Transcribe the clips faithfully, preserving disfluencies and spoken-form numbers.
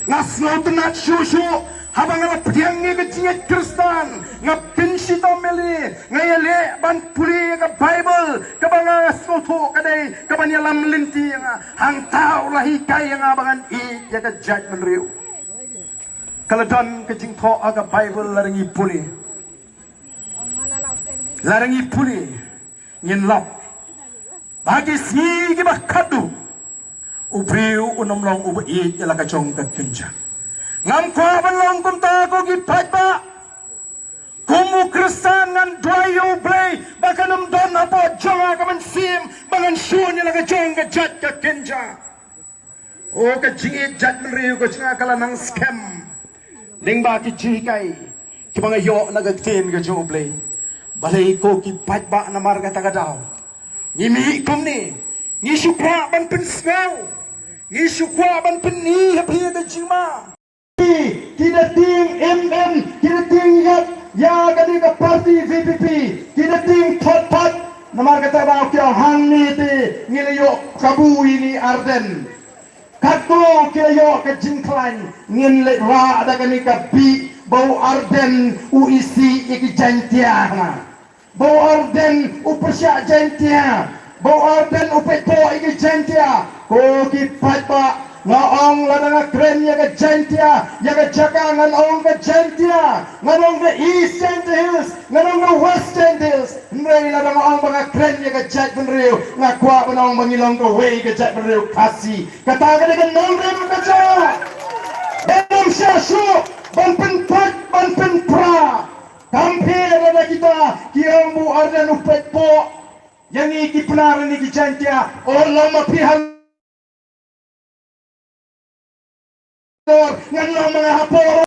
Nga sngewtynnat shuh shuh haba nga la pdiang ïa ka jingngeit Khristan, nga pynshitom ïa lade, nga ïaleh ban pule ïa ka Baibl, kaba nga sngewthuh ka dei kaban ïalam lynti ïa nga. Hangta u la hikai ïa nga ba ngan ïeit ïa ka jaitbynriew. Ka la don ka jingthoh ha ka Baibl, lada ngi pule, lada ngi pule, ngin lap ba ki sngi kiba khatduh u briew un ym long uba ïeit ïa la ka jong ka kynja. Ngam kwah ban long kumta, ko ki paidbah. Kum u Khristan ngan duwai ïa U Blei ba kan ym don hapoh jong nga ka mynsiem ba ngan shun ïa la ka jong ka jait ka kynja. O, ka jingïeit jaitbynriew ka jong nga ka la nang skhem lyngba ki jinghikai kiba nga ïoh na ka ktien ka jong U Blei. Balei, ko ki paidbah, namar kata ka daw ngi mih kumne, ngi shu kwah ban pynsngew, ngi shu kwah ban pyni ha phi ka jingma. Ki da tieng im im, ki da tieng ïap ïa kane ka party V P P, ki da tieng thot thot. Namar kata ba ki ong hangne te ngi la ïoh kabu ïa i Ardent. Katno ki la ïoh ka jingkhlaiñ, ngin leit rah da kane ka bih ba u Ardent u isih ïa ki Jaiñtia hana. Ba u Ardent u pyrshah Jaiñtia, ba u Ardent u peit poh ïa ki Jaiñtia. Ko ki paidbah, nga ong lada nga kren ïa ka Jaiñtia, ïa ka jaka ngan ong ka Jaiñtia, ngan ong ka East Jaintia Hills, ngan ong ka West Jaintia Hills. Hynrei lada nga ong ba nga kren ïa ka jaitbynriew, nga kwah ban ong ba ngi long kawei ka jaitbynriew Khasi. Kata ka dei ka nongrim ka jong nga. Ym shah shuh ban pynpait ban pynpra. Kam phi lada kita ki ong ba u Ardent u peit poh ïa ngi ki Pnar ne ki Jaiñtia. O, long ma phi halor, ngan long ma nga hapoh.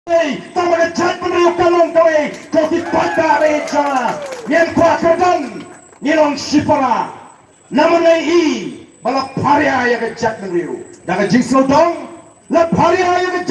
Ei, tang ba ka jaitbynriew ka long kawei, ko ki paidbah re jong nga. Ngim kwah kyrdan, ngi long shipara. Namar ngi i ba la pharia ïa ka jaitbynriew da ka jingsngewdong, la pharia ïa ka